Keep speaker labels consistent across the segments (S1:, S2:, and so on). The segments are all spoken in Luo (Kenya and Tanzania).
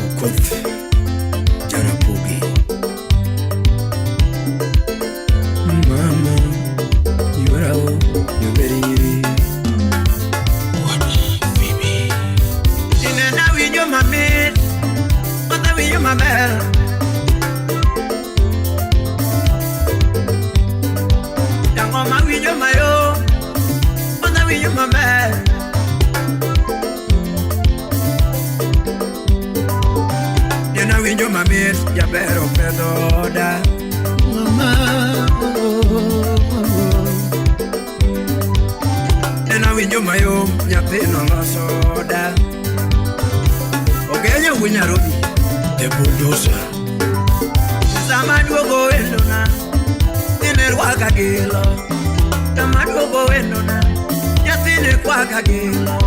S1: Okoth Jarapogi. Mama, yurao yoberi.
S2: Inena winjo mamit, madha winjo maber. Jangoma winjo mayom, madha winjo maber. Nena winjo mamit, jaber opedho oda.
S3: Mama, oh, oh,
S2: Nena winjo mayom, nyathino loso oda. Ogenyo wuo Nairobi.
S1: The bulldozer.
S2: Sama duogo wendona, nene rwaka gilo. Sama duogo wendona, nyathini kwaka gilo.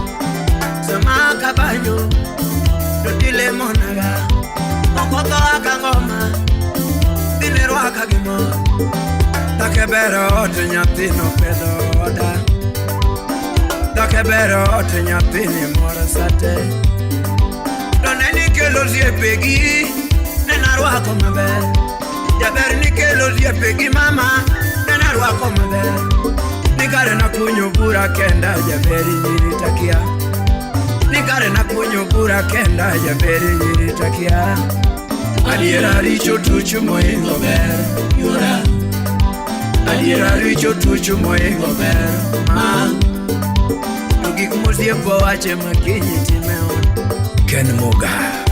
S2: Sama kabanjo, to tilemonaga. Okotho aka ngoma, dhine rwaka gi mor. Take ber ot nyathino pedho oda. Take ber ot nyathini mor sate. To ne nikelo osiepegi, ne narwako maber. Jaber nikelo osiepegi mama, ne narwako maber. Ni kare nakunyo bura kenda, jaber nyiri takia. Ni kare nakunyo bura kenda, jaber nyiri takia. Adiera richo tucho moingo ber, yura. Adiera richo tucho moingo ber, ma. To gik mosiepo wache makinyi time ot.
S1: Ken Moga.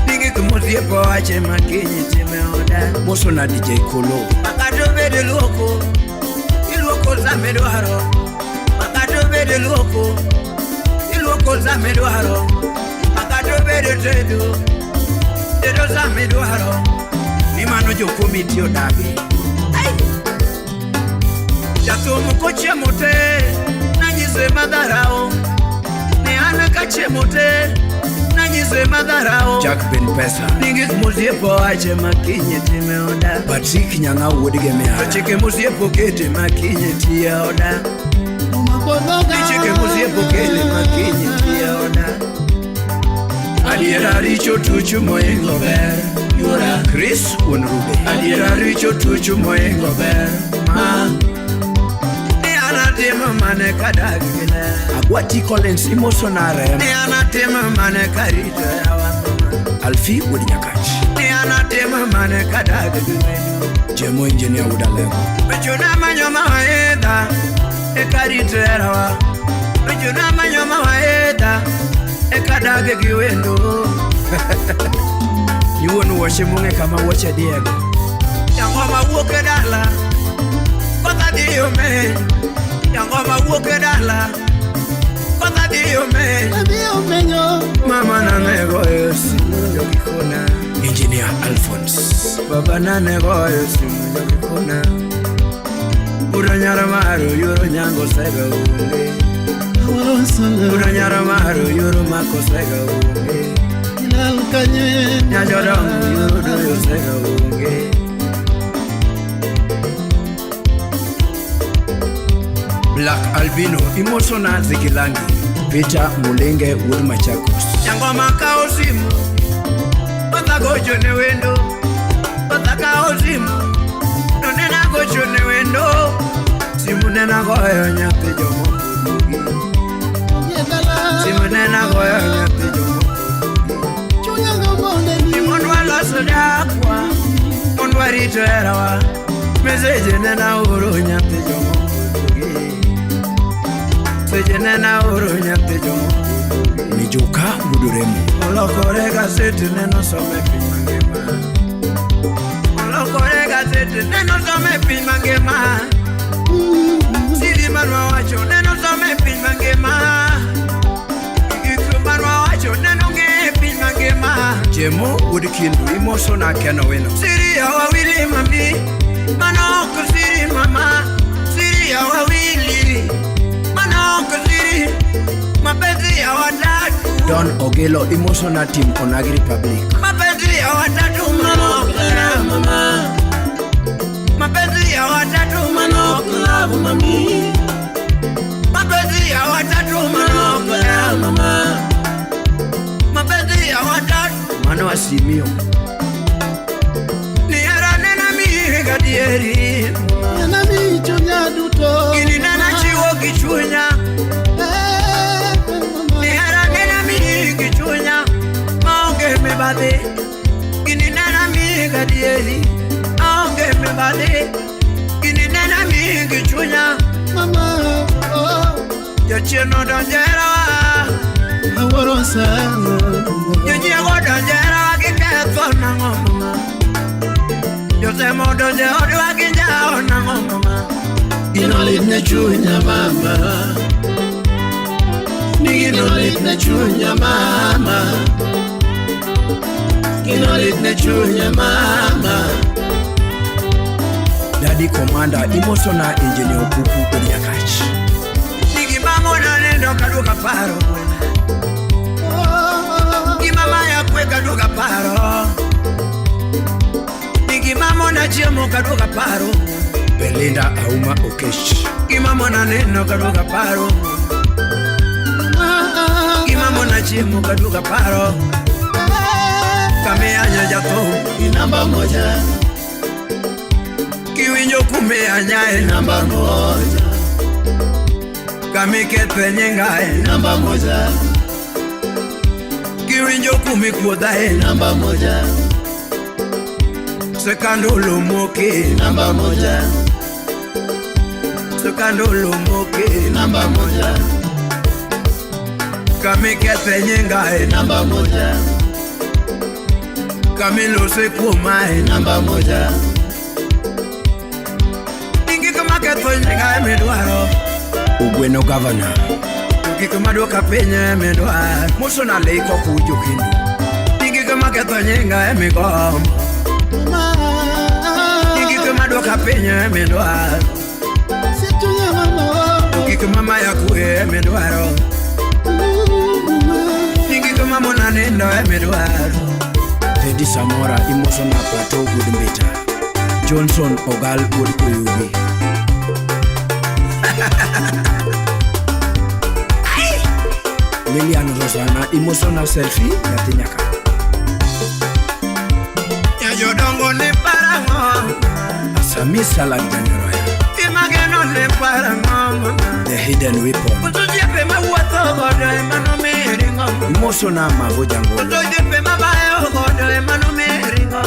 S2: Ni gik mosiepo wache makinyi time oda.
S1: Moso na DJ Kolo.
S2: Makata obed luoko, iluoko sama idwaro. Makata obed luoko, iluoko sama idwaro. Makata obed tedo, tedo sama idwaro.
S1: Ni mano jo komiti odagi.
S2: Jathum kochiemo te, nanyise madharao. Ni an kachiemo te, nanyise madharao.
S1: Jack Ben Pesa.
S2: Ni gik mosiepo wache makinyi time oda.
S1: Patrick Nyang'au wuod
S2: To
S1: Gemiara.
S2: chike mosiepo kete makinyi tiye oda.
S3: omako dhoga.
S2: Ni chike mosiepo kele makinyi tiye oda. Adiera richo tucho moingo ber, yura.
S1: Chris wuon Rube.
S2: Adiera richo tucho moingo ber, ma. Ni an atimo mane kadag gi ler.
S1: Agwati Collins imoso na
S2: Ni
S1: Rem.
S2: an atimo mane karito yawa mama.
S1: Alfi wuod Nyakach.
S2: Ni an atimo mane kadag gi wendo.
S1: Jemo engineer wuod Alego.
S2: Wechona manyo mawaidha eka rito herawa. Wechona manyo mawaidha eka dag gi wendo.
S1: Ni wuon wuoche mong'e kama wuoche diego.
S2: Jangoma wuok e dala kotha dhi omeny. Jangoma wuok e dala kotha dhi omeny.
S3: Adhi omenyo.
S2: Mama nane goyo simu jokikona.
S1: Engineer Alphonse.
S2: Baba nane goyo simu jokikona. Uro nyara maro yuro nyango sega onge.
S3: Awasala.
S2: Uro nyara maro yuro mako sega onge.
S3: Ilal kanye.
S2: Nyajodongo yuro doyo sega onge.
S1: Black Albino imoso na Zikilangi. Peter Mulenge wuod Machakos.
S2: Jangoma kawo simu kotha gocho ne wendo. Kotha kawo simu to nena gocho ne wendo. Simu nena goyo nyathi jomoko dugi.
S3: Onge dala.
S2: Simu nena goyo nyathi jomoko dugi.
S3: Chunya gombo
S2: Ni mondo waloso dakwa, mondo warito herawa. Meseje nena oro nyathi jomoko dugi. Seche nena oro nyathi jomoko dugi.
S1: Mijuka wuod Oremo.
S2: Olokore gazeti neno some piny mangima. Olokore gazeti neno some piny mangima. Siri manwa wacho neno some piny mangima. Gik manwa wacho neno ng'e piny mangima.
S1: Jemo wuod Kindu imoso na Ken Owino.
S2: Siri ya wawili mami, mano ok siri mama. Siri ya wawili, mano ok siri. Mapenzi ya watatu.
S1: Don Ogelo imoso na Team Onagi Republic.
S2: Mapenzi ya watatu mano ok mama. Mapenzi ya watatu mano ok love mami.
S1: Simio.
S2: Ni hera nena miyi gadieri.
S3: Nena mi chunya duto.
S2: Gini nena chiwo gi chunya.
S3: Eh, mama.
S2: Ni hera nena miyi gi chunya. Maonge mibadhi. Gini nena miyi gadieri. Aonge mibadhi. Gini nena miyi gi chunya.
S3: Mama, oh,
S2: Jachien odonjo e herawa.
S3: awuoro sana.
S2: Jonyiego odonjo e herawa giketho nang'o mama. Josemo odonjo e odwa ginjawo nang'o mama.
S3: Gino lit ne chunya mama. Ni gino lit ne chunya mama. Gino lit ne chunya mama.
S1: Daddy Commander imosona Engineer Okuku Odiakach.
S2: Ni gima mona nindo kaduoga paro gwena.
S3: Oh,
S2: Gima maya kwe kaduoga paro. Ni gima mona chiemo kaduoga paro.
S1: Belinda Auma Okech.
S2: Gima mona neno kaduoga paro.
S3: mama.
S2: Gima mona chiemo kaduoga paro. Kamiyanyo jathum.
S3: Ni namba moja,
S2: Kiwinjo kumiyanyae.
S3: namba moja,
S2: Kamikethe nyingae.
S3: namba moja,
S2: Kiwinjo kumikuodhae.
S3: namba moja,
S2: Sekandolo moke.
S3: namba moja,
S2: Sekandolo moke.
S3: namba moja,
S2: Kamikethe nyingae.
S3: namba moja,
S2: Kamilose kuomae.
S3: namba moja,
S2: Gik maketho nyinga emidwaro.
S1: Ugweno Governor.
S2: Gik maduoka piny emidwaro.
S1: Mosona Leiko Kujo Kindu.
S2: Gik maketho nyinga emigombo.
S3: mama.
S2: Gik maduoka piny emidwaro.
S3: Si chunya mama.
S2: Gik mamaya kwe emidwaro. Gik mamona nindo emidwaro.
S1: Teddy Samora imosona Plateau Wuod Mbita. Johnson Ogal Wuod Oyugi. Lilian Rosana imosona Selfie nyathi nyaka.
S2: Jodongo ne parang'o.
S1: Asami Salad Janyaroya.
S2: Gimageno ne parang'o.
S1: The Hidden Weapon.
S2: Koso jiepe mawuotho godo ema nomiringo.
S1: Imosona Mavo Jangolo.
S2: Koso jiepe mabayo godo ema nomiringo.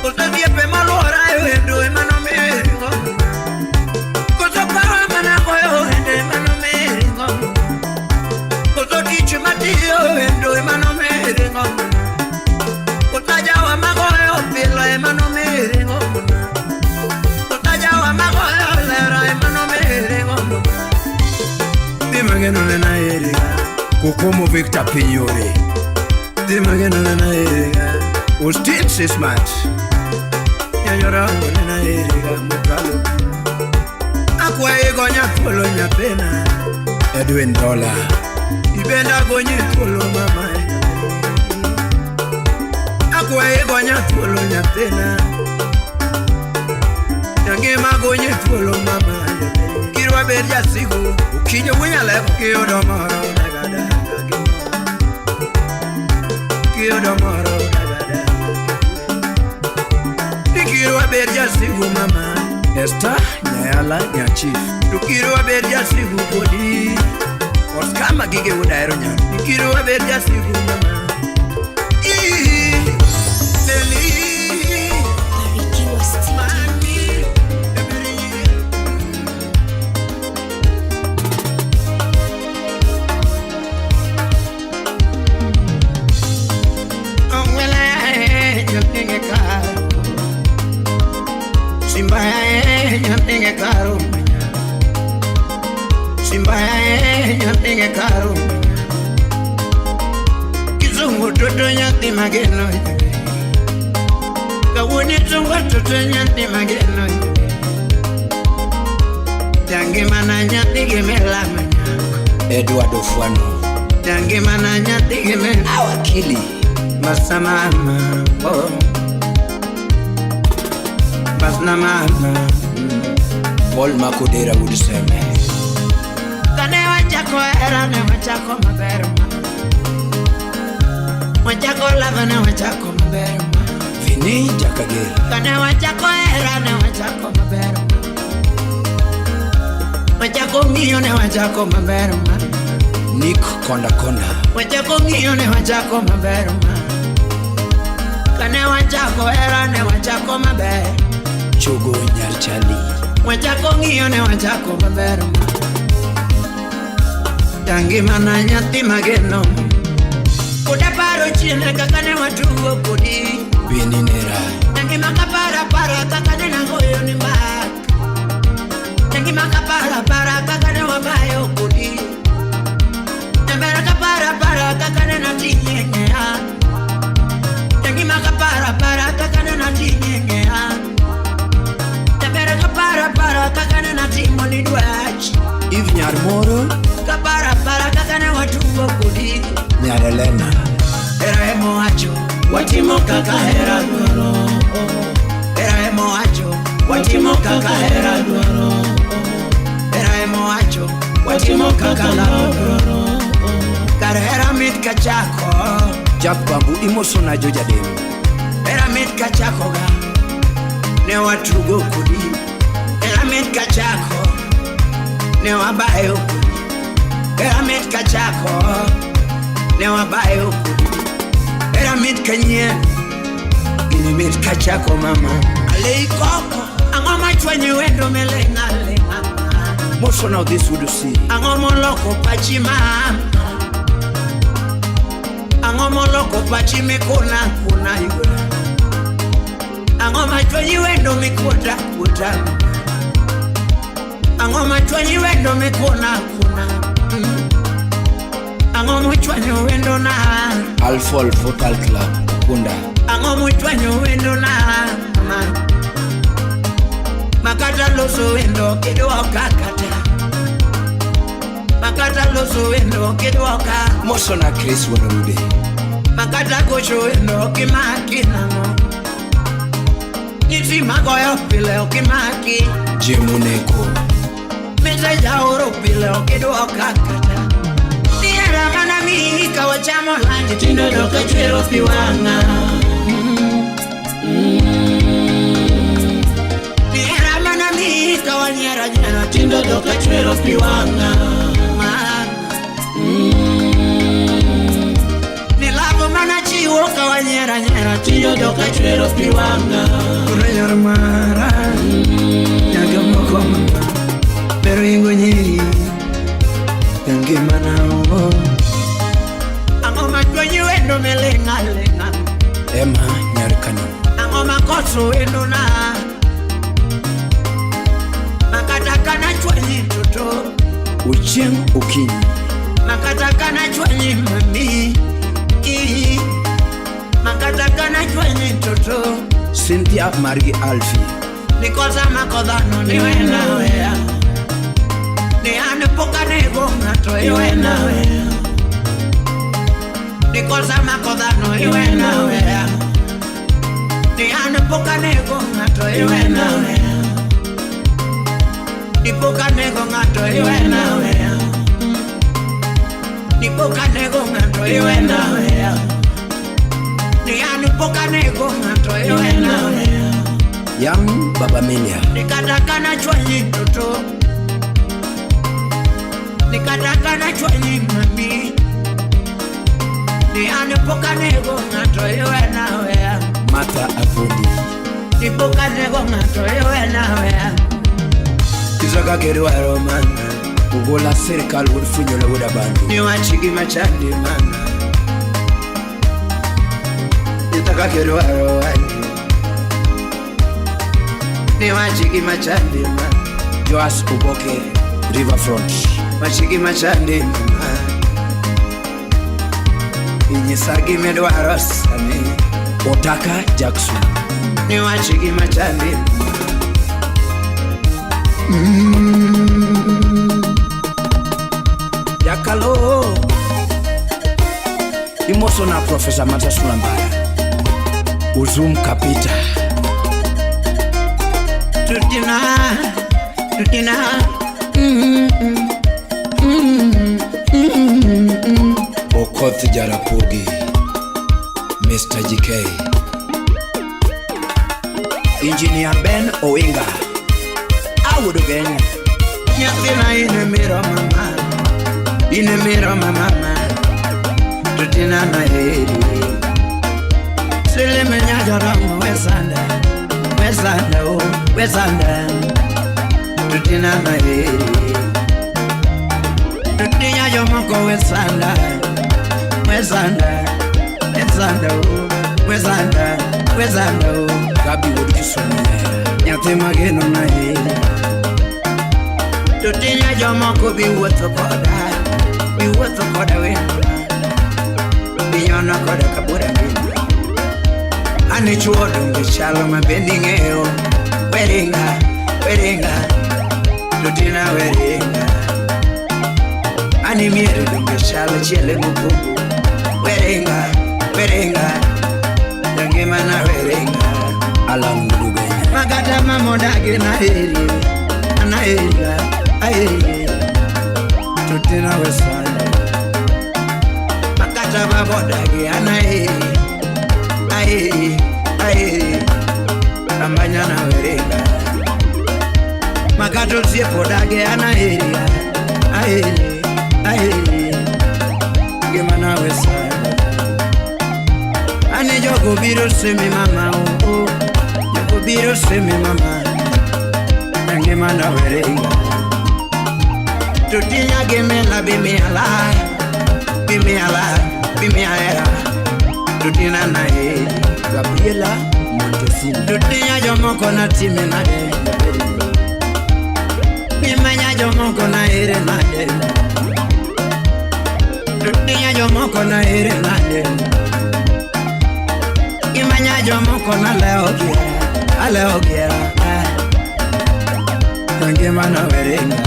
S2: Koso jiepe maluora e wendo ema nomiringo. Koso paro ema nagoyo wendo ema nomiringo. Koso tich matiyo wendo ema nomiringo. Koso ajawa magoyo pilo ema nomiringo. Koso ajawa magoyo lero ema nomiringo. Dhi mageno nena eriga.
S1: Kokomo Victor Pinyore.
S2: Dhi mageno nena eriga.
S1: Austin Sismat.
S2: Nyanyorango nena eriga mokalo. Akwayi gonya thuolo nyathina.
S1: Edwin Dola.
S2: Ibenda gonyi thuolo mama. Akwayi gonya thuolo nyathina. Nyangima gonyi thuolo mama. Kirwa bed jasigu.
S1: Okinyo Wunyalego.
S2: Kiyudo moro dagadaga gi mor. Kiyudo moro dagadaga. Ikirwa bed jasigu mama.
S1: Esther Nyayala Nyachief.
S2: To kirwa bed jasigu kodi.
S1: Oscar Magige wuod Ahero Nyano.
S2: Kirwa bed jasigu mama. Ii, leli,
S4: Barikiwa Studio.
S2: mami, ebiri. Ongwele nyapinge karo. Simba nyapinge karo. Simba nyapinge karo. Kizungu toto nyathi mageno. Kawuono izungu toto nyathi mageno. Tangimana nyathi gimela manyako.
S1: Edward Ofwano.
S2: Tangimana nyathi gimela.
S1: Awakili.
S2: Basta mama, oh. Basta mama.
S1: Paul Makodera wuod Seme.
S2: Kane wachako hera ne wachako maber ma. Wachako love ne wachako maber ma.
S1: Vini Jakager.
S2: Kane wachako hera ne wachako maber ma. Wachako ng'iyo ne wachako maber ma.
S1: Nick Konda Konda.
S2: Wachako ng'iyo ne wachako maber ma. Kane wachako hera ne wachako maber.
S1: Chogo Nyarchali.
S2: Wachako ng'iyo ne wachako maber ma. Tangimana nyathi mageno. Koda paro chien kaka ne watugo kodi.
S1: Beni Nera.
S2: Nangima kapara para kaka ne nagoyo ni mbak. Nangima kapara para kaka ne wabayo kodi. Nambera kapara para kaka ne nating'eng'ea. Nangima kapara para kaka ne nating'eng'ea. Nambera kapara para kaka ne natimo ni dwach.
S1: Eve Nyarmoro.
S2: Kapara para kaka ne watugo kodi.
S1: Nyar Elena.
S2: Hera emowacho watimo kaka hera dwaro. Hera emowacho watimo kaka hera dwaro. Hera emowacho watimo kaka love dwaro. Kar hera mit kachako.
S1: Jack Bambu imosona Jojadem.
S2: Hera mit kachako ga. Ne watugo kodi. Hera mit kachako. Ne wabayo kodi. Hera mit kachako. Ne wabayo kodi. Hera mit kanyien. Gini mit kachako mama. Alei koko. Ang'o machwanyi wendo meleng'a leng'a.
S1: Mosona this would see.
S2: Ang'o moloko pachi mama. Ang'o moloko pachi mikuna kuna yura. Ang'o machwanyi wendo mikuota kuota. Ang'o machwanyi wendo mikuna kuna. Ang'o mochwanyo wendo na.
S1: Alfol Vocal Club. Ukunda.
S2: Ang'o mochwanyo wendo na. Mama. Makata loso wendo kidwoka kata. Makata loso wendo kidwoka.
S1: Mosona Chris Wonorude.
S2: Makata gocho wendo okimaki nang'o. Nyiti magoyo pile okimaki.
S1: Jemuneko.
S2: Message aoro pile okidwoka kata. Nihera mana miyi ka wachamo lunch tindo dok achwero pi wang'a. Nihera mana miyi ka wanyiero nyiero tindo dok achwero pi wang'a. Ni lavo mana chiwo ka wanyiero nyiero tindo dok achwero pi wang'a. Yor mara nyaka moko mama bero ingo nyiri ngimana o. Ang'o machwanyi wendo meleng'a leng'a.
S1: Emma Nyarkano.
S2: Ang'o makoso wendo na. Makata kana chwanyi toto.
S1: Ochieng Okinyi.
S2: Makata kana chwanyi mami. Makata kana chwanyi toto.
S1: Cynthia Margi Alfie.
S2: Nikosa makodhano niwe nawe. Ni an pok anego ng'ato iwe nawe. Nikosa makodhano iwe nawe. Ni an pok anego ng'ato iwe nawe. Ni pok anego ng'ato iwe nawe. Ni pok anego ng'ato iwe nawe. Ni an pok anego ng'ato iwe nawe.
S1: Young Baba Melia.
S2: Nikata kana chwanyi toto. Nikata kana chwanyi mami. Ni an pok anego ng'ato iwe nawe.
S1: Martha Avundi.
S2: Ni pok anego ng'ato iwe nawe. Kizoka kidwaro mana.
S1: Ugola sirikal wuod Funyolo wuod Abandu.
S2: Ni wach gima chandi mana. Nitaka kidwaro wani. Ni wach gima chandi mana.
S1: Joas Oboke Riverfront.
S2: Wach gima chandi mana. Inyisa gimidwaro sani.
S1: Otaka Jackson.
S2: Ni wach gima chandi mana.
S1: Jakalo. Imosona Professor Martha Sulambaya. Uzum Kapita.
S2: Tutina, tutina.
S1: Okoth Jarapogi. Mr. GK. Engineer Ben Owinga. Awuodo Kenya.
S2: Nyathina in miro mama, in miro mama, to tina na heri. Silime nyajorongo wesanda, wesanda o, wesanda, to tina na heri. To tinya jomoko wesanda, wesanda, wesanda o, wesanda, wesanda o.
S1: Gabi wuod Kisumu.
S2: Nyathi mageno na heri. To tinya jomoko bi wuotho koda, bi wuotho koda wendo, bi nyono koda kabura ngima. Ane chuo donge chalo ma bende ing'eyo, weringa, weringa, to tina weringa. Ane mier donge chalo chiele mopogo, weringa, weringa, jangimana weringa.
S1: Alan wuod Ugenya.
S2: Makata mamodagi naheri, anaheriga, aheri, tutina wesanda. Makata mamodagi anaheri, aheri, aheri, amanyana weringa. Makata osiepodagi anaheri, aheri, aheri, ngimana wesanda. Ane jogo biro semi mama, oh, oh. Jogo biro semi mama, ngimana weringa. Tutinya gemela bimiala, bimiala, bimiaera. Tutina na heri.
S1: Gabriela Montesini.
S2: Tutinya jomoko na time nade. Bimanya jomoko na ere nade. Tutinya jomoko na ere nade. Imanya jomoko na leo giera, aleo giera. Ngimana weringa.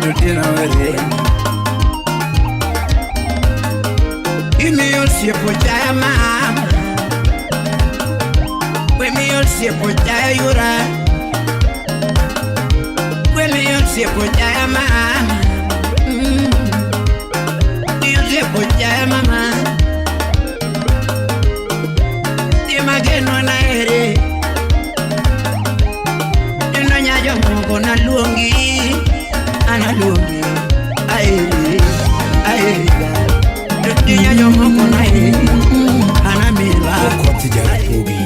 S2: Tutina weringa. Imiyo osiepo chaya mama, Wemiyo osiepo chaya yura, Wemiyo osiepo chaya mama, Miyo osiepo chaya mama. Timageno na ere, Neno jomoko naluongi, analuongi, aeri, aeriga. Tinya jomoko na eri, anamila.
S1: Okoth Jarapogi.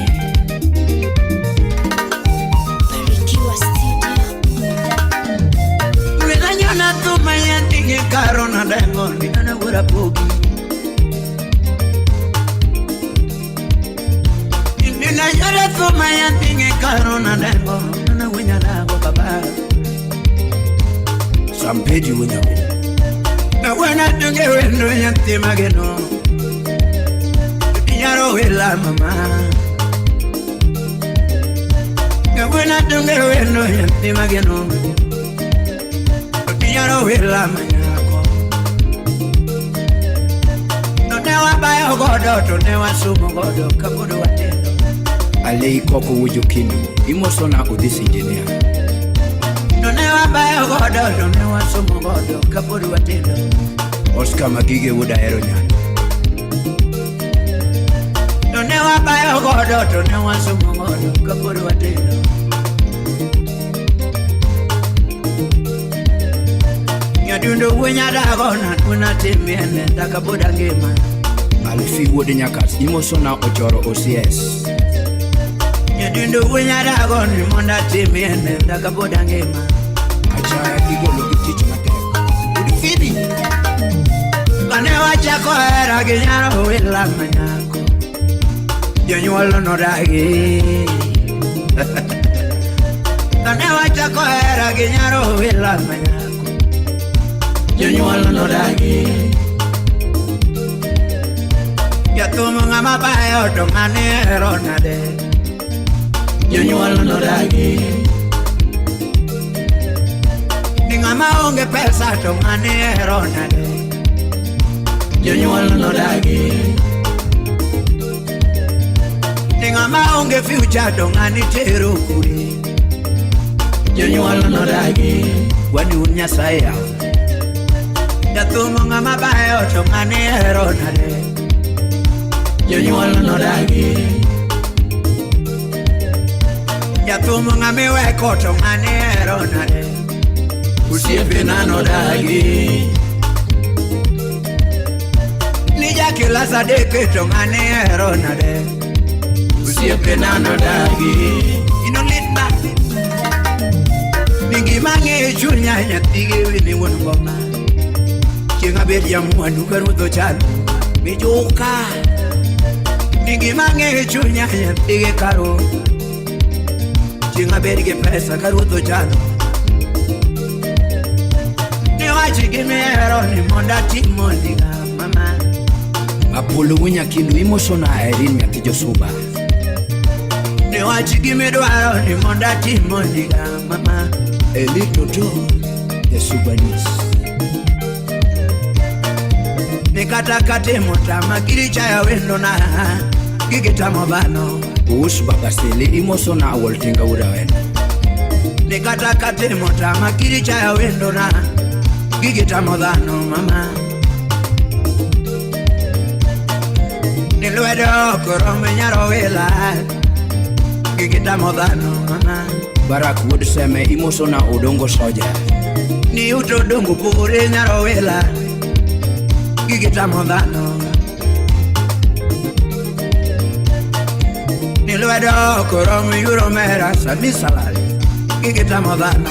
S4: Barikiwa Studio.
S2: Withanyona thuma nyathigi karo na dengo ni anawuora pogi. Ninanyora thuma nyathigi karo na dengo anawunya nago baba.
S1: Sampedi Wunyabo.
S2: Nawena tunge wendo nyathi mageno. Nyaro wela mama. Nawena tunge wendo nyathi mageno. Nyaro wela manyako. To ne wabayo godo to ne wasumo godo kapod watindo.
S1: Alei Koko Wujo Kindu. Imosona Odhis Engineer.
S2: To ne wabayo godo to ne wasumo godo kapod watindo.
S1: Oscar Magige wuod Ahero Nyando.
S2: To ne wabayo godo to ne wasumo godo kapod watindo. Nyadundo wuo nyadago na timiene kapod angima.
S1: Alfi wuod Nyakas. Imosona Ochoro OCS.
S2: Nyadundo wuo nyadago ni mondo atimiene kapod angima.
S1: Achaya igolo gi tich matek.
S2: Wuod Fidi. Kane wachako hera gi nyaro wila manyako, jonyuol nodagi. Kane wachako hera gi nyaro wila manyako, jonyuol nodagi. Jathum ng'ama bayo to ng'ane hero nade, jonyuol nodagi. Ni ng'ama onge pesa to ng'ane hero nade, jonyuol nodagi. Ni ng'ama onge future to ng'ani tero kure, jonyuol nodagi.
S1: Wani un Nyasaye yawa.
S2: Jathum ng'ama bayo to ng'ane hero nade. Jonyuol nodagi. Jathum ng'ama iweko to ng'ane hero nade. Osiepena nodagi. Ni jakilas adek to ng'ane hero nade. Osiepena nodagi. Inolit ba. Ni gima ng'e chunya nyathigi wini wuon ngoma. Chieng' abed jamwandu ka ruoth ochalo mijuka. Ni gima ng'e chunya nyathigi karo. Chieng' abed gi pesa ka ruoth ochalo. Niwach gimihero ni mondo atim mondiga mama.
S1: Apolo Nyakindu imosona Irene nyathi Josuba.
S2: Niwach gimidwaro ni mondo atim mondiga mama.
S1: Eli Toto, the Subanese.
S2: Ni kata katimo tama girichaya wendona gigitamo dhano.
S1: Us Baba Sele imosona Waltinga Urawen.
S2: Ni kata katimo tama girichaya wendona gigitamo dhano mama. Ni lwedo ok rom nyaro wila gigitamo dhano mama.
S1: Barak Wuod Seme imosona Odongo Soja.
S2: Ni uto dongo pogore nyaro wila gigitamo dhano. Ni lwedo ok rom yuro mera sami salale gigitamo dhano.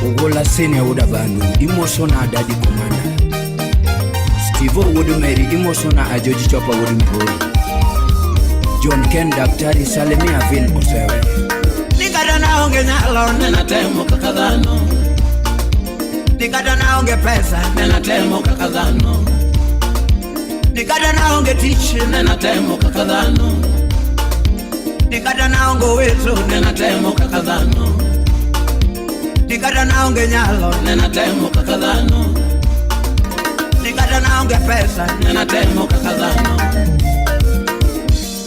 S1: Ogola Senior Wuod Abandu imosona Daddy Commander. Steve Wuod Mary imosona Ajoji Chopa Wuod Migori. John Ken Daktari Salimia Vin Osewe.
S2: Ni kata naonge nyalo
S3: Nenatemo kaka dhano.
S2: Ni kata naonge pesa
S3: Nenatemo kaka dhano.
S2: Ni kata naonge tich
S3: Nenatemo kaka dhano.
S2: Ni kata naonge uwezo
S3: Nenatemo kaka dhano.
S2: Ni kata naonge nyalo
S3: Nenatemo kaka dhano.
S2: Ni kata naonge pesa
S3: Nenatemo kaka dhano.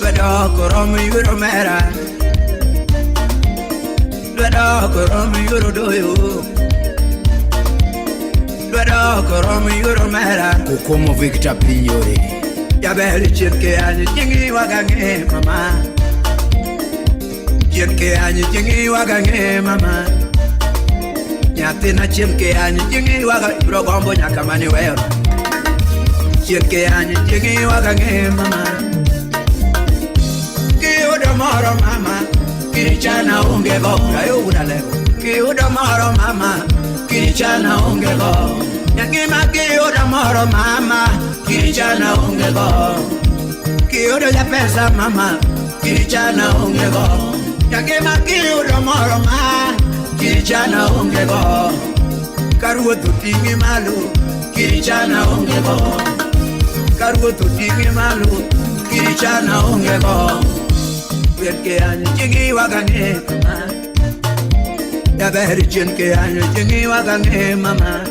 S2: Lwedo ok rom yuro mera. Lwedo ok rom yuro doyo. Lwedo ok rom yuro mera.
S1: Kokomo Victor Pinyore.
S2: Jaber chien ke anyi chieng' ywaga ang'e mama. Chien ke anyi chieng' ywaga ang'e mama. Nyathina chien ke anyi chieng' ywaga ibiro gombo nyaka mane iweyo. Chien ke anyi chieng' ywaga ang'e mama. Kiyudo moro mama, kirichana onge go. Ayo udalego. Kiyudo moro mama, kirichana onge go. Nyangima kiyudo moro mama, kirichana onge go. Kiyudo ja pesa mama, kirichana onge go. Nyangima kiyudo moro ma, kirichana onge go. Karuoth oting'i malo, kirichana onge go. Karuoth oting'i malo, kirichana onge go. Chien ke anyi chieng' ywaga ang'e mama. Jaber chien ke anyi chieng' ywaga ang'e mama.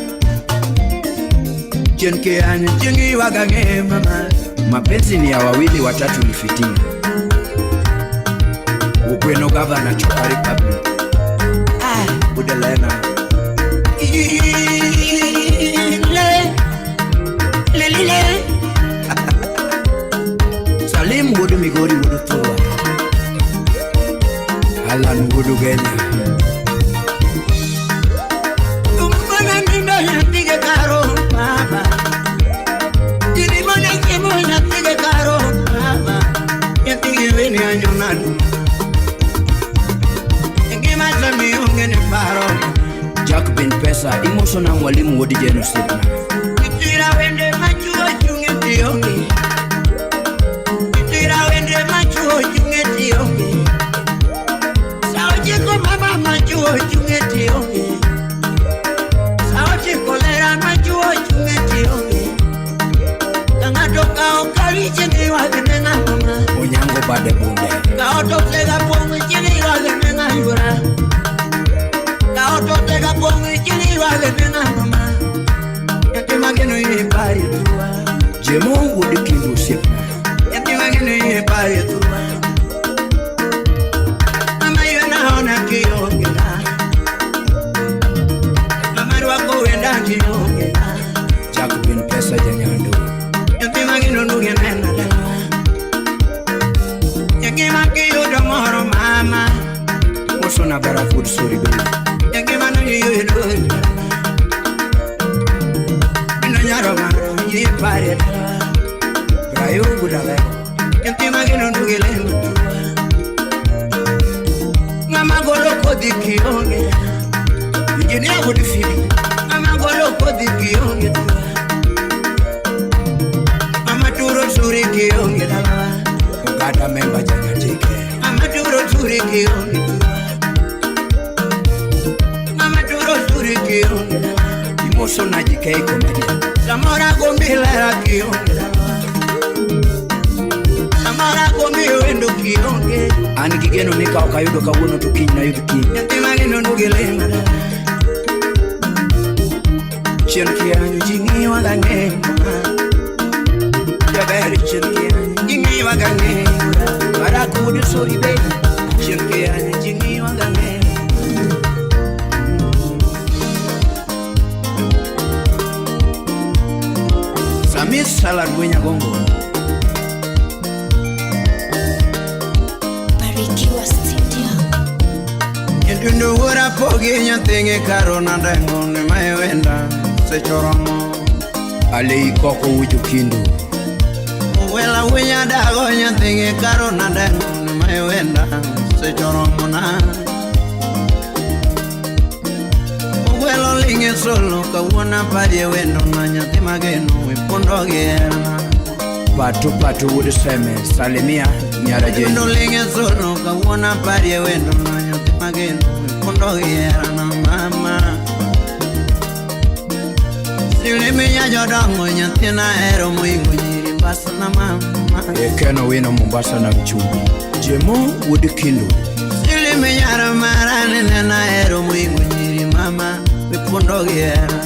S2: Chien ke anyi chieng' ywaga ang'e mama.
S1: Mapenzi ni ya wawili watatu ni fitina. Ugweno Gavana Chopa Republic.
S2: Ah,
S1: Budelena.
S2: Le, le, le, le.
S1: Salim Wuod Migori Wuod Thua. Alan Wuod Ugenya.
S2: Mana nindo nyathige karo mama. Jini mana chiemo nyathige karo mama. Nyathigi weni anyonadu. Ngima sami onge ne paro.
S1: Jack Ben Pesa imosona mwalimu Wuod Jeno Sirna.
S2: Nitira wende machuo chunge tionge. Nitira wende machuo chunge tionge. Sao chiko mama machuo chunge tionge. Sao chiko lera machuo chunge tionge. Kang'ato kao kariche ni wagene ng'a mama.
S1: Onyango Bade Bunde.
S2: Kao to tega pong chini wagene ng'a yura. Kao to tega pong chini wagene ng'a mama. Nyathi mageno ye pari tua.
S1: Jemo Wuod Kindu Osiepna.
S2: Nyathi mageno ye pari tua. Mama yo naona kionge na. Mama rwako wenda kionge na.
S1: Barak wuod Sori Bei.
S2: Engima no yudo Ino nyaro maro ji pare
S1: Brayo Budalego.
S2: Nyathi mageno nduge lemo Ng'ama golo kodhi kionge
S1: Engineer wuod Fili.
S2: Ng'ama golo kodhi kionge Ng'ama turo suri kionge dalawa
S1: Ogada memba Janyatike.
S2: Ng'ama turo suri kionge Ng'ama turo suri kionge dalawa
S1: Imoso na JK Comedian.
S2: Samoro agombi lera kionge dalawa Samoro agombi wendo kionge
S1: An gi geno ni ka ok ayudo kawuono to kiny nayud kiny.
S2: Nyathi mageno nduge lemo dalawa Chien kianyo ji ng'iwa gang'eny Jaber chien kianyo ji ng'iwa gang'eny
S1: Barak wuod Sori Bei.
S2: Chien kianyo ji ng'iwa gang'eny
S1: Samis Salad Wenyagongo.
S4: Barikiwa Studio.
S2: Nyithindo wuora pogi nyathigi karona dengo ni mae wenda sechoromo
S1: Alei Koko Wujo Kindu.
S2: Wela winya dago nyathigi karona dengo ni mae wenda sechoromo na Ogwelo ling'e solo kawuono aparie wendo na nyathi mageno ipondo gi herana
S1: Pato Pato wuod Seme. Salimia Nyara
S2: Wendo
S1: Jenyi.
S2: ling'e solo kawuono aparie wendo na nyathi mageno ipondo gi herana mama Siliminya jodongo nyathina hero moingo nyiri mbasna mama
S1: Ekeno wino Mombasa na Mchumbi. Jemo wuod Kindu.
S2: Siliminya mara nena hero moingo nyiri mama ipondo gi hera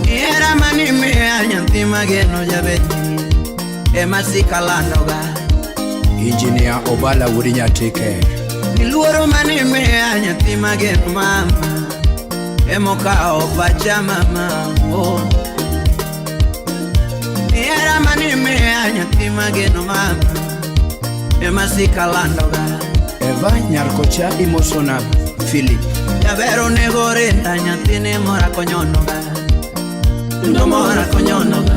S2: Hera mani miya nyathi mageno jabet ema sikalandoga
S1: Engineer Obala wuod Nyatike.
S2: Luoro mane miya nyathi mageno mama emokawo pacha mama oh. Hera mane miya nyathi mageno mama ema sikalandoga
S1: Eva Nyarkocha Imosona Philip.
S2: Jaber onego rinda nyathine mora konyonoga
S3: Ndo mora konyonoga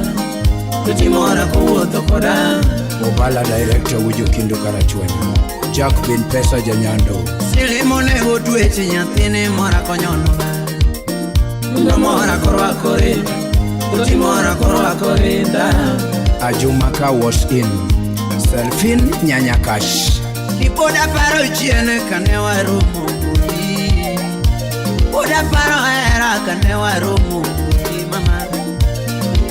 S3: Tuti mora kowuotho koda
S1: Obala Director Wujo Kindu Karachuonyo. Jack Bin Pesa Janyando.
S2: Silimo onego tweche nyathine mora konyonoga
S3: Ndo mora korwako rinda Tuti mora korwako rinda
S1: Ajumaka was in. Selfin Nyanyakash.
S2: Ni pod aparo chien kane waromo kodi Pod aparo hera kane waromo kodi mama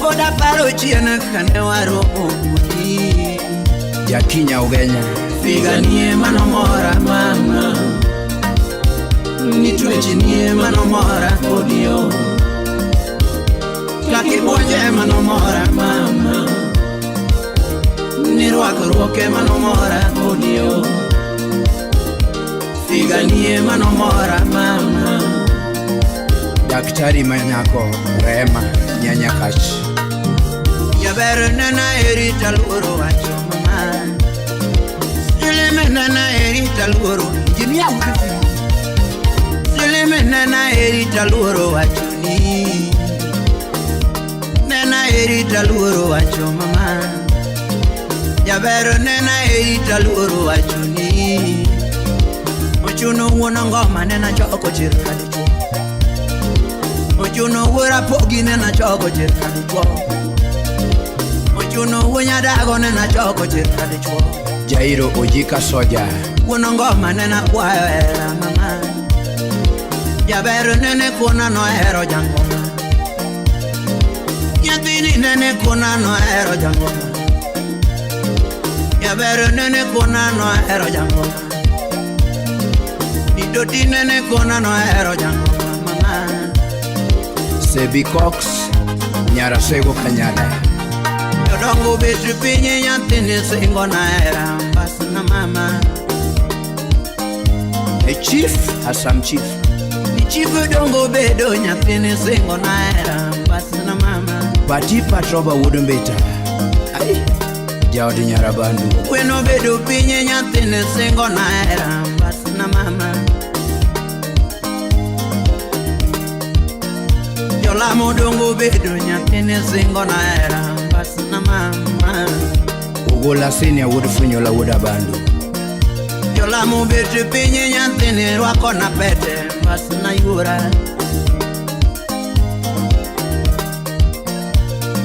S2: Pod aparo chien kane waromo kodi
S1: Jakinya Ugenya.
S3: Figanie manomora mama Nitwechnie manomora kodio
S2: Kakibuonje manomora
S3: mama Nirwakruoke manomora kodio Figanie manomora mama
S1: Daktari Manyako Rehema Nyanyakash.
S2: Jaber nena eri taluoro wacho mama Silime nena eri taluoro
S1: Engineer Wuod Philip.
S2: Silime nena eri taluoro wacho ni Nena eri taluoro wacho mama Jaber nena eri taluoro wacho ni Ochuno wuon ngoma nena choko chir kadichuo Ochuno wuora pogi nena choko chir kadichuo Ochuno wuo nyadago nena choko chir kadichuo
S1: Jairo Ojika Soja.
S2: Wuon ngoma nena kwayo hera mama Jaber nene kona nohero jangoma Nyathini nene kona nohero jangoma Jaber nene kona nohero jangoma Didoti nene kona nohero jangoma mama
S1: Sebi Cox. Nyarasego Kanyada.
S2: Jodongo bet piny nyathini singo na hera mbasna mama
S1: A chief, Assam chief.
S2: Chief dongo bedo nyathini singo na hera mbasna mama
S1: Pati Patroba wuod Mbita. Ai. Jaod Nyarabandu.
S2: Kweno bedo piny nyathine singo na hera mbasna mama. Jolamo dongo bedo nyathine singo na hera mbasna mama.
S1: Ogola Senior wuod Funyola wuod Abandu.
S2: Jolamo bet piny nyathine rwako na pete mbasna yuora.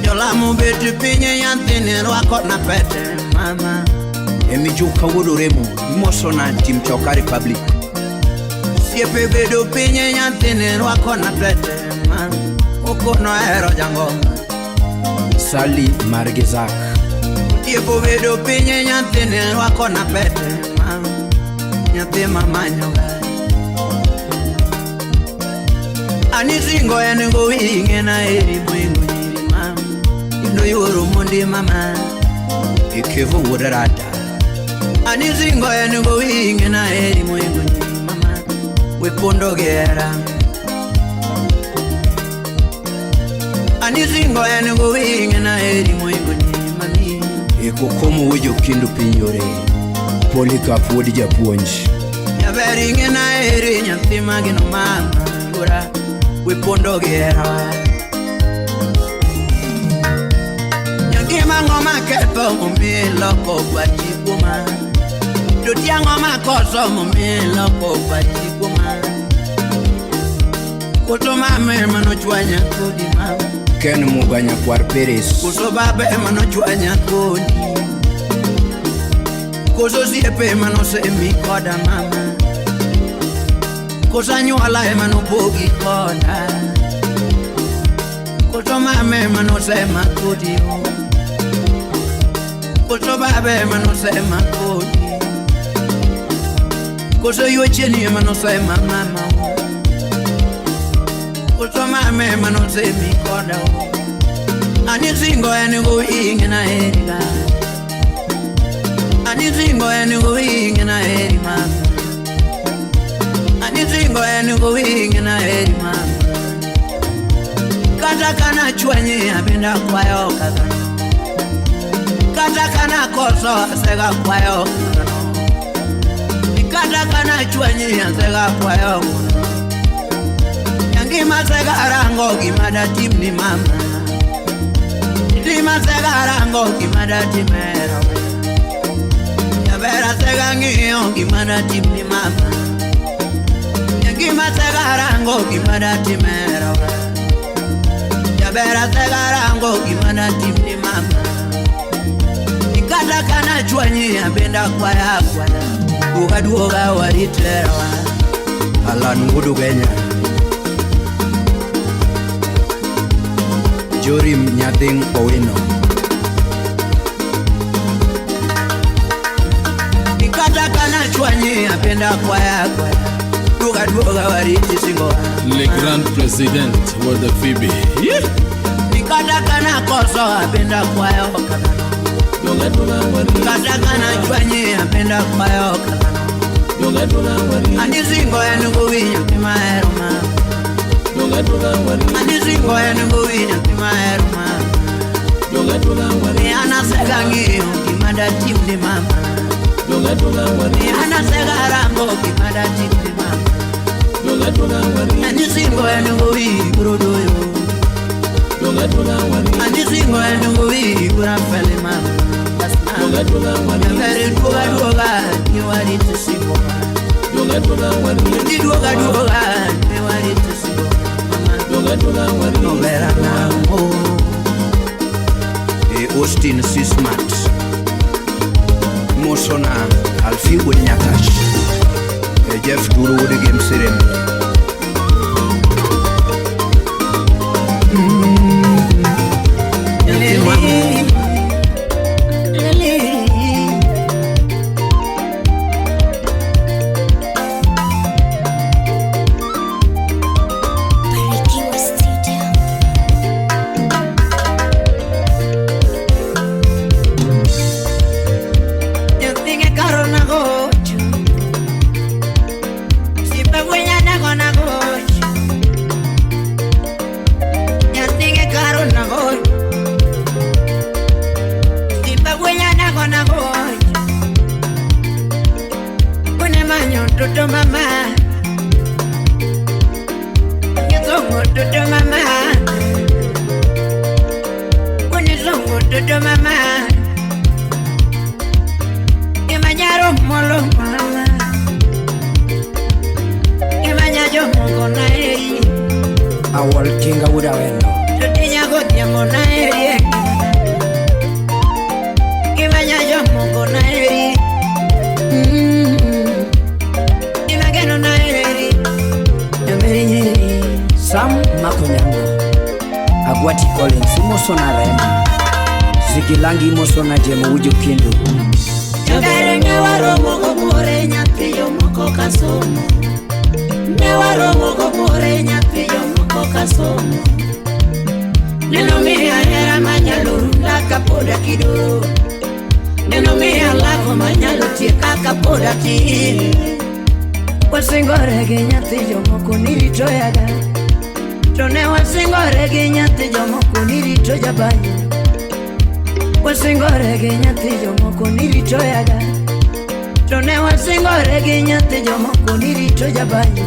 S2: Jolamo bet piny nyathine rwako na pete mama.
S1: Emijuka wuod Oremo imosona Tim Choka Republic.
S2: Osiepe bedo piny nyathine rwako na pete mama. Okono hero jangoma.
S1: Sally Margizak.
S2: Otiepo bedo piny nyathine rwako na pete mama. Nyathi mamanyoga. Ani singo en gowi ing'ena eri moingo nyiri mama. Kendo yuoro mondi mama.
S1: Ikevo wuod Rada.
S2: Ani singo en gowi ing'ena eri moingo nyiri mama. We pondo gi hera. Ani singo en gowi ing'ena eri moingo nyiri mami.
S1: Ekokomo wuod Jokindu piny yore. Polycarp wuod Japuonj.
S2: Jaber ing'ena eri nyathi magino mama yuora. We pondo gi hera. Nyangima ng'oma ketho momiyo iloko pachi kuoma. To tiang'o makoso momiyo iloko pachi kuoma. Koso mama ema nochwanya kodi mama.
S1: Ken Muga nyakwar Peres.
S2: Koso baba ema nochwanya kodi. Koso osiepe ema nosemi koda mama. Koso anyuola ema nopogi koda. Koso mama ema nosema kodi o. Koso baba ema nosema kodi. Koso yuocheni ema nosema mama o. Koso mama ema nosemi koda o. Ani singo en gowi ing'ena eri ga. Ani singo en gowi ing'ena eri mama. Ani singo en gowi ing'ena eri mama. Kata kana chwanyi abenda kwayo kagano. Kata kana koso asega kwayo kagano. Kata kana chwanyi asega kwayo kagano. Nyangima sega rango gima datim ni mama. Lima sega rango gima datim hero. Nyabera sega ng'iyo gima datim ni mama. Nyangima sega rango gima datim hero. Nyabera sega rango gima datim ni mama. Kata kana chwanyi abenda kwaya kwaya. Duoga duoga warit herawa.
S1: Alan wuod Ugenya. Jorim Nyathing Owino.
S2: Kata kana chwanyi apenda kwaya kwaya. Duoga duoga warit singo.
S5: Le grand président Wuod Phoebe. Yeah.
S2: Kata kana koso apenda kwayo kagano. Kata kana chwanyi apenda kwayo kagano. Ani singo en gowi nyathi mahero mama. Ani singo en gowi nyathi mahero mama. Ni anasega ng'iyo gima datim ni mama. Ni anasega rango gima datim ni mama. Ani singo en gowi biro doyo. Ani singo en gowi biro fele mama. Nyabere duoga duoga ni warit singo. Ni duoga duoga ni warit singo mama. Nobera namo.
S1: E Austin Sismat. Mosona Alfie wuod Nyakash. E Jeff Duru wuod Gemsirem.
S2: Nyathi mama.
S4: Barikiwa Studio.
S2: Nyathine karo nagocho. Sipe gwenya nago Dudu mama. Nizongo dudu mama. Unizongo dudu mama. Imanyaro molo mama. Imanyajo mongo na eri.
S1: Awol Tinga wuod Awendo.
S2: Tutinyago dhiambo na eri. Imanyajo mongo na eri. Imageno na eri. Nyameri.
S1: Sam Makonyango. Agwati Collins imosona Rema. Zigilangi imosona Jemo Wujo Kindu.
S3: Jabere ne waromo gomore nyathi jomoko kasomo. Ne waromo gomore nyathi jomoko kasomo. Neno miya hera manyalo runda kapod akidoro. Neno miya lako manyalo tieka kapod atin.
S2: Wasingore gi nyathi jomoko ni rito yaga. To ne wasingore gi nyathi jomoko ni rito jabanyo. Wasingore gi nyathi jomoko ni rito yaga. To ne wasingore gi nyathi jomoko ni rito jabanyo.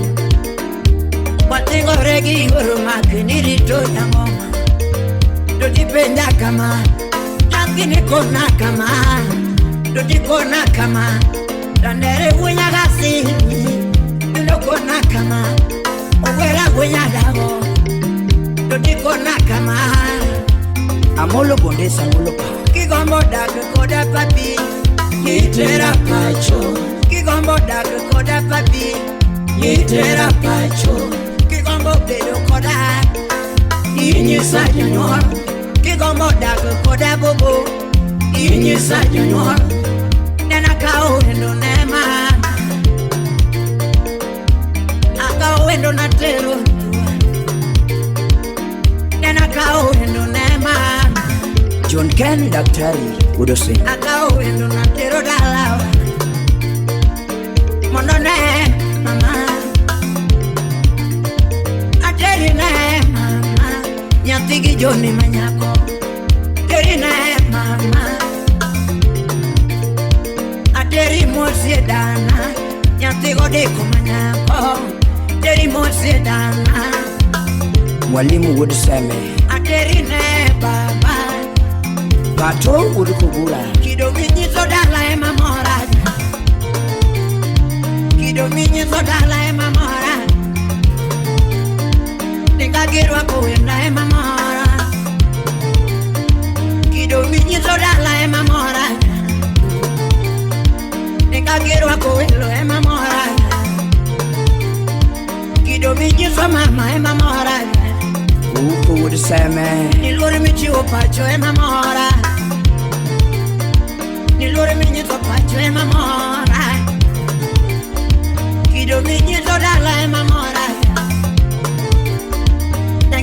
S2: Wasingore gi yuoro mak ni rito nyang'oma. To tipenja kama, nyathini kona kama. To tikona kama, dandere wunyagasi. Kona kama, ogwera gwenyadago. To tikona kama.
S1: Amolo Bondesa Amolo Pa.
S2: Kigombo dak koda papi.
S3: Itera pacho.
S2: Kigombo dak koda papi.
S3: Itera pacho.
S2: Kigombo bedo koda.
S3: Inyisa jonyuol.
S2: Kigombo dak koda bobo.
S3: Inyisa jonyuol.
S2: Nena kao wendo nema. Akao wendo natero. Nena kao wendo nema.
S1: John Ken Daktari Udosing.
S2: Akao wendo natero dalawa. Mondo ne mama. Ateri ne mama. Nyathi gi Joni manyako. Teri ne mama. Ateri mosie dana. Nyathi godeko manyako. Teri mosie dana.
S1: Mwalimu wuod Seme.
S2: Ateri ne baba.
S1: Pato wuod Kogula.
S2: Kido minyiso dala ema mora. Kido minyiso dala ema mora. Dinga girwako wenda ema mora. Kido minyiso dala ema mora. Dinga girwako welo ema mora. Kido minyiso mama ema mora.
S1: Uko wuod Seme.
S2: Ni luor michiwo pacho ema mora. Ni luor minyiso pacho ema mora. Kido minyiso dala ema mora.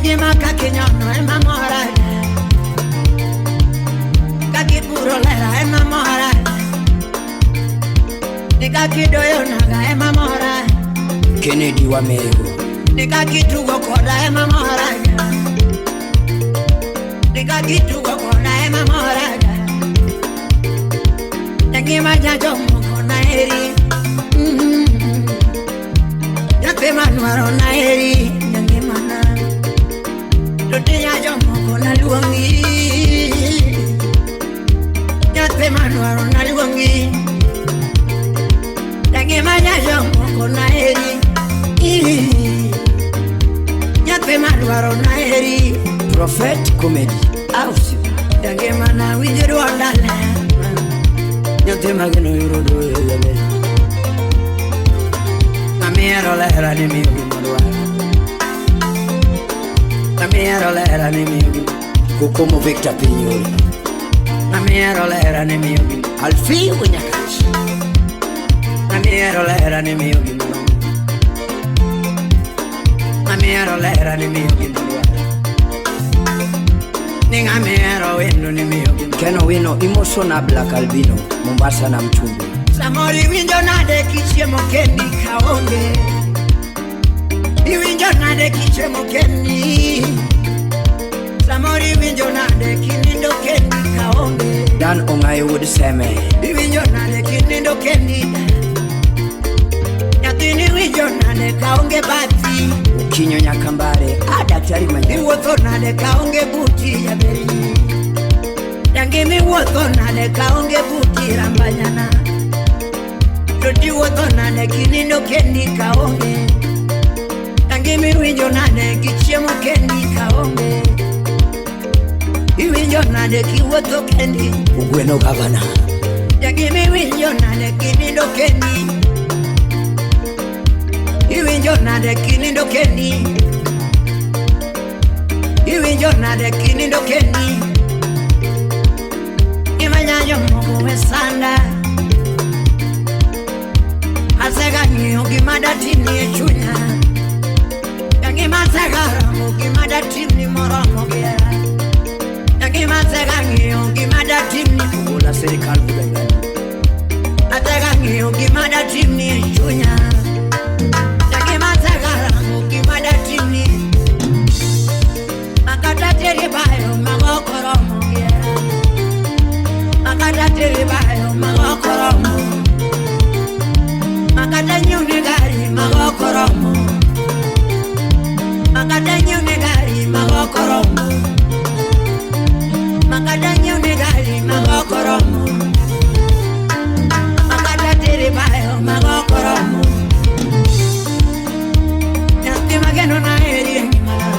S2: Ngima kaka inyono ema mora. Kaka ipuro lela ema mora. Ni kaka idoyo naga ema mora.
S1: Kennedy Wamego.
S2: Ni kaka itugo koda ema mora. Ni kaka itugo koda ema mora. Ngima jajomoko naeri. Nyathi madwaro naeri. Ngimana. To jomoko naluongi. Nyathi madwaro naluongi. Ngima jajomoko naeri. Nyathi madwaro naeri.
S1: Prophet Comedy.
S2: Ausi. Ngimana winjo duonda ler.
S1: Nyathi mageno yudo doyo. Amiero lera ni miyo gimodwaro. Amiero lera ni miyo gimodwaro. Kokomo Victor Pinyori.
S2: Amiero lera ni miyo gimodwaro.
S1: Alfie Wunyakach.
S2: Amiero lera ni miyo gimodwaro. Amiero lera ni miyo gimodwaro. Ni amiero wendo ni miyo gimodwaro.
S1: Ken Owino imosona Black Albino Mombasa na Mchumbe.
S2: Samoro iwinjo nade kichiemo kendi kaonge. Iwinjo nade kichiemo kendi. Samoro iwinjo nade kinindo kendi kaonge.
S1: Dan Ong'ayo wuod Seme.
S2: Iwinjo nade kinindo kendi. Iwinjo nade kaonge bathi?
S1: Ukinyo Nyakambare, a daktari manya.
S2: Iwuotho nade kaonge buti jaberi? Jangi miwuotho nade kaonge buti rambanyana? To tiwuotho nade kinindo kendi kaonge? Jangi miwinjo nade kichiemo kendi kaonge? Iwinjo nade kiwuotho kendi?
S1: Ugweno gavana.
S2: Jangi miwinjo nade kinindo kendi? Iwinjo nade kinindo kendi? Iwinjo nade kinindo kendi? Imanyanyo mogo e sanda. Asega ng'iyo gima datimni e chunya. Gima asega ramo gima datimni moromo gi hera. Gima asega ng'iyo gima datimni.
S1: Ola serikal budaigani.
S2: Asega ng'iyo gima datimni e chunya. Gima asega ramo gima datimni. Makata teri bayo mago koromo gi hera. Makata teri bayo mago koromo. Makata nyiew gari mago koromo. Makata nyiew gari mago koromo. Makata nyiew gari mago koromo. Makata teri bayo mago koromo. Nyathi mageno na heri e ngimana.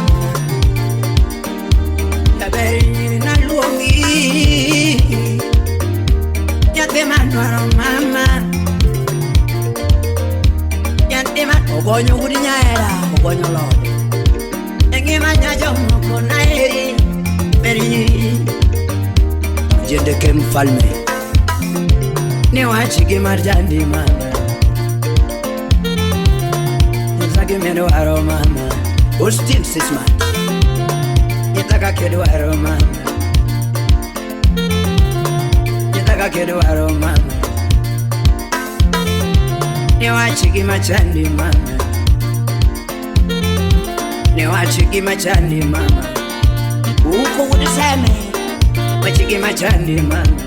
S2: Jaber nyiri naluongi. Nyathi madwaro mama. Nyathi ma
S1: Ogonyo gudi nyaera, ogonyo lode.
S2: e ngima nya jomoko naheri ber nyiri.
S1: Jendeke mfalme.
S2: Niwach gi mar jandi mama. Nyisa gimidwaro mama.
S1: Austin Sisman.
S2: Nyisa kaka idwaro mama. Nyisa kaka idwaro mama. Niwach gima chandi mama. Niwach gima chandi mama.
S1: Uko gudi seme.
S2: Wach gima chandi mama.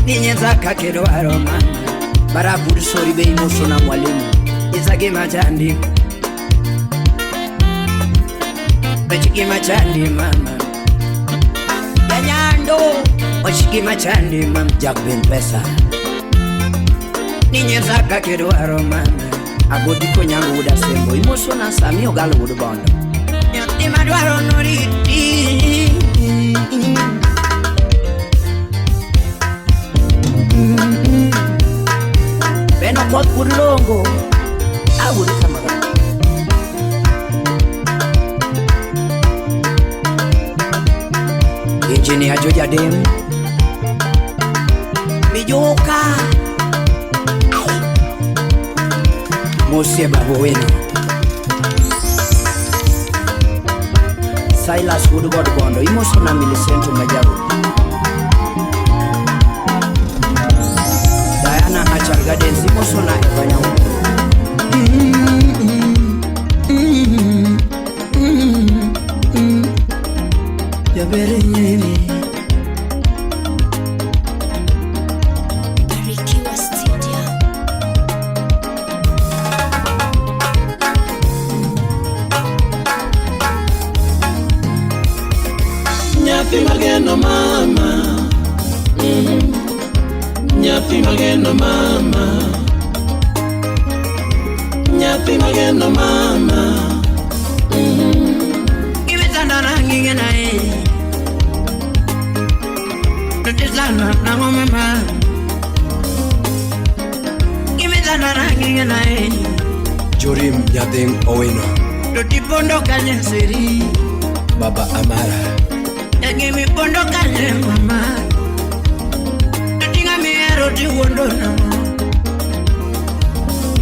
S2: Ninyisa kaka idwaro mama.
S1: Baraburi sori be imoso na mwalimu.
S2: Nyisa gima chandi. Wach gima chandi mama. Janyando. Wach gima chandi mama.
S1: Jack Ben Pesa.
S2: Ninyisa kaka idwaro mama.
S1: Agodi konyango wuda sembo. Imoso na Sami Ogalo wuod Bondo.
S2: Nyathi madwaro noriti.
S1: Beno koth wuod Longo. Awuod kamaga. Engineer Joja Dem.
S2: Mijuka.
S1: Mosie Babu Wino. Silas wuod God Bondo. Imoso na Millicent Majabu. Diana Achar Gardens. Imoso na Eva Nyauko.
S2: Jaber nyiri.
S4: Barikiwa Studio.
S3: Nyathi mageno mama. Nyathi mageno mama. Nyathi mageno mama.
S2: Gimitanda na ngige na e. Ntisana na mama. Gimitanda na ngige na e.
S5: Jorim Nyathing Owino.
S2: Totipondo kanye seri.
S5: Baba Amara.
S2: Yangi mipondo kanye mama. Totinga miero tiwondo no.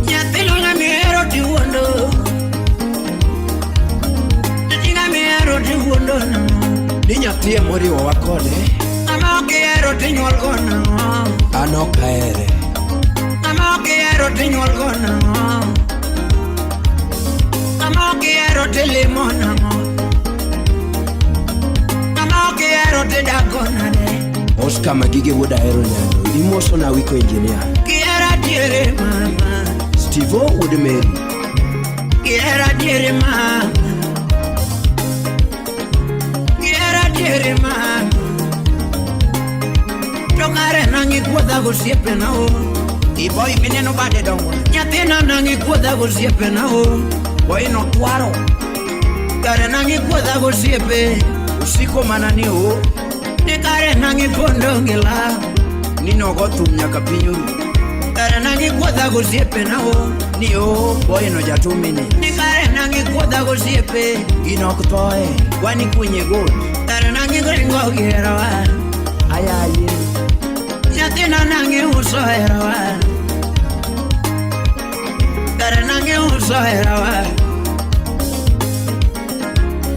S2: Nyathino nga miero tiwondo. Totinga miero tiwondo no.
S5: Ni nyathi emoriwowa kode.
S2: Ng'ama ok ihero tinyuol go nang'o?
S5: An ok ahere.
S2: Ng'ama ok ihero tinyuol go nang'o? Ng'ama ok ihero tilimo nang'o? Ng'ama ok ihero tidak go nade?
S1: Oscar Magige wuod Ahero Nyando. Imoso na Wiko Engineer.
S2: Kihera diere mama.
S1: Stivo wuod Mary.
S2: Gihera diere mama. Gihera diere mama. To kare nang'i kuodha gosiepena o.
S1: Iboy mineno bade dongo.
S2: Nyathina nang'i kuodha gosiepena o.
S1: Boy no twaro.
S2: Kare nang'i kuodha gosiepe.
S1: Usiko mana ni o.
S2: Ni kare nang'i pondo gi law.
S1: Ni nogo thum nyaka piny oru.
S2: Kare nang'i kuodha gosiepena o.
S1: Ni o boy no jatumini.
S2: Ni kare nang'i kuodha gosiepe.
S1: Gino ok thoe. Kwani kunye gol.
S2: Kare nang'i ringo gi herawa.
S1: Ayaye.
S2: Nyathina nang'i uso herawa. Kare nang'i uso herawa.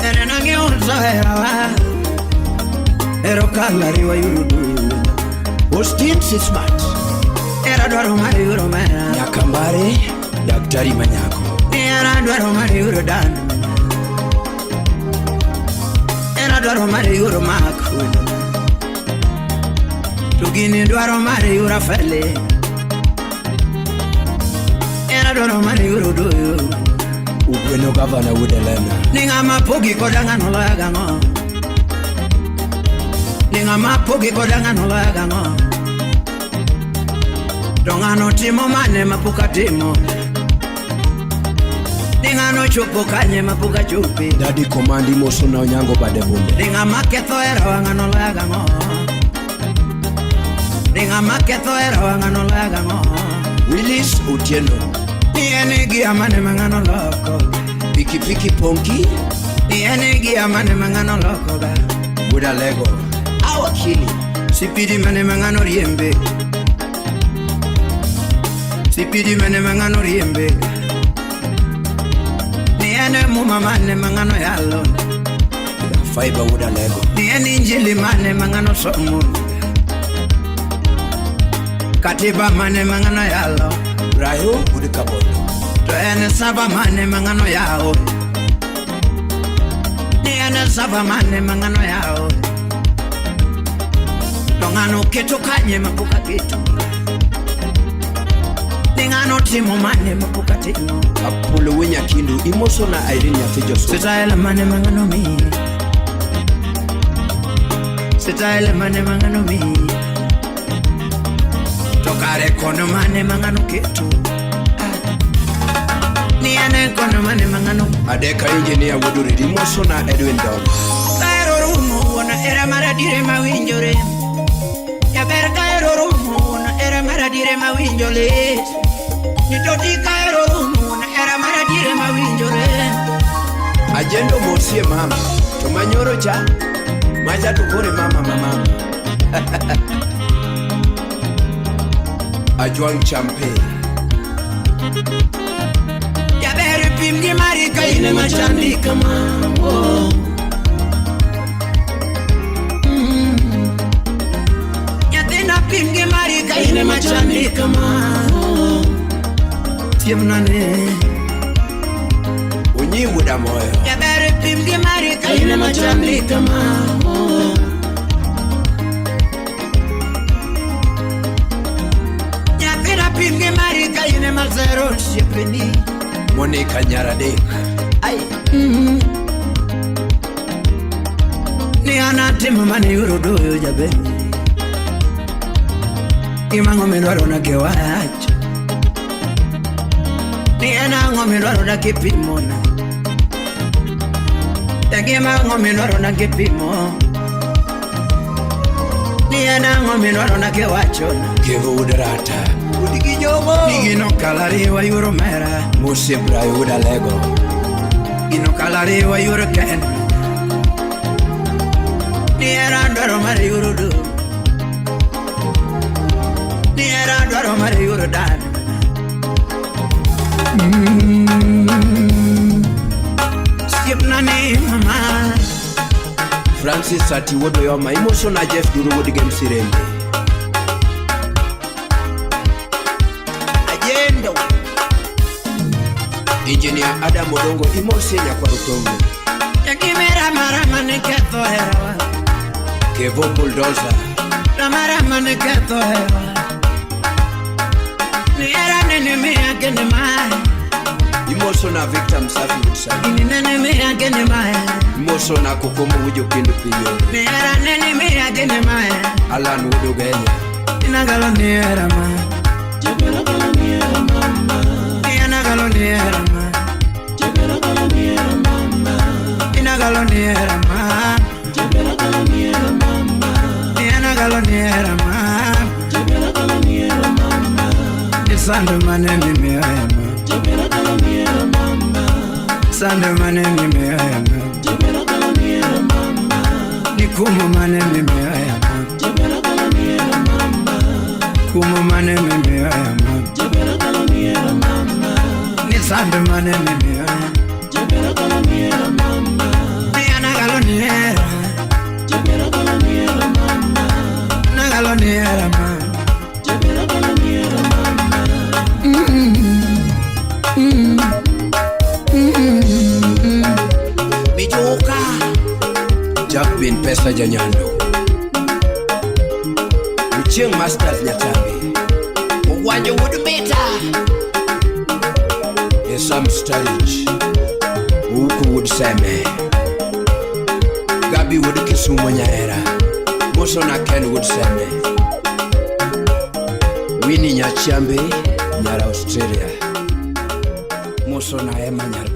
S2: Kare nang'i uso herawa. Ero kalari wayudo.
S1: Austin Sismat.
S2: Era dwaro mar yudo mera.
S1: Nyakambare. Daktari Manyako.
S2: Era dwaro mar yudo dan. Era dwaro mar yudo mak. To gini dwaro mar yudo fele. Era dwaro mar yudo doyo.
S1: Ugweno gavana wuod Elena.
S2: Ni ng'ama pogi koda ng'ano loya gang'o. Ni ng'ama pogi koda ng'ano loya gang'o. To ng'ano timo mane mapok atimo. Ni ng'ano chopo kanye mapok achope.
S1: Daddy Command imoso na Onyango bade bunde.
S2: Ni ng'ama ketho herawa ng'ano loya gang'o. Ni ng'ama ketho herawa ng'ano loya gang'o.
S1: Willis Otieno.
S2: Ni en gia mane ma ng'ano loko.
S1: Pikipiki Ponki.
S2: Ni en gia mane ma ng'ano loko ga.
S1: Wuod Alego. Awakili.
S2: Sipidi mane ma ng'ano riembe. Sipidi mane ma ng'ano riembe. Ni en muma mane ma ng'ano yalo.
S1: Fiber wuod Alego.
S2: Ni en injili mane ma ng'ano somo. Katiba mane ma ng'ano yalo.
S1: Brayo wuod Kabondo.
S2: To en saba mane ma ng'ano yawo. Ni en saba mane ma ng'ano yawo. To ng'ano keto kanye ma pok aketo. Ni ng'ano timo mane ma pok atimo.
S1: Apolo wuod Nyakindu imoso na Irene nyathi Joshua.
S2: Sitael mane ma ng'ano miyi. Sitael mane ma ng'ano miyi. To kare kono mane ma ng'ano keto. Ni en kono mane ma ng'ano.
S1: Adeka engineer wuod Oridi imoso na Edwin Dog.
S2: Kaero rumo wuon era mar adiere mawinjore. Jaber kaero rumo wuon era mar adiere mawinjo lit. Ni to ti kaero rumo wuon era mar adiere mawinjore.
S1: Ajendo mosie mama. To manyoro cha. Macha to kore mama mama. Ajwang Champe.
S2: Jaber pim gi mari ka in ema chandi kama. Oh. Nyathina pim gi mari ka in ema chandi kama. Oh. Siemna ne.
S1: Onyi wuod Amoyo.
S2: Jaber pim gi mari ka in ema chandi kama. Oh. Nyathina pim gi mari ka in ema zero osiepeni.
S1: Monica Nyaradek.
S2: Ai. Ni an atimo mane yudo doyo jaber. Gima midwaro na kiwacho. Ni en ang'o midwaro na kipimona. E gima ang'o midwaro na kipimo. Ni en ang'o midwaro na kiwachona.
S1: Kevo wuod Rata.
S2: Udigi jogo. Ni gino kalariwa yuoro mera.
S1: Mosie Brayo wuod Alego.
S2: Gino kalariwa yuoro ken. Ni era dwaro mar yuoro do. Ni era dwaro mar yuoro dan. Siepna ni mama.
S1: Francis Sati wuod Oyoma imoso na Jeff Duru wuod Gem Sirembe.
S2: Ajendo.
S1: Engineer Adam Odongo imosie nyakwar Otongo.
S2: Yakimera marama ne ketho herawa.
S1: Kevo Bulldozer.
S2: Ramarama ne ketho herawa. Ni hera nene miya gene maya.
S1: Imoso na Victor Msafi wuod Sami.
S2: Ini nene miya gene maya.
S1: Imoso na Kokomo wuod Okindo Pinyore.
S2: Ni hera nene miya gene maya.
S1: Alan wuod Ugenya.
S2: Inagalo ni hera ma. Inagalo ni hera ma. Inagalo ni hera ma. Inagalo ni hera ma. Sando mane mimi ma. Sando mane mimi ma. Nikumu mane mimi ma. Kumu mane mimi ma. Ni sando mane mimi ma. Ni anagalo ni hera. Anagalo ni hera ma.
S1: Mijuka. Jack bin Pesa Janyando. Uchieng Masters Nyatambi. Ogwanjo wuod Mbita. Esam Starich. Ouko wuod Seme. Gabi wuod Kisumo Nyaera. Mosona Ken wuod Seme. Winnie Nyachiambe nyar Australia. Mosona Emma nyar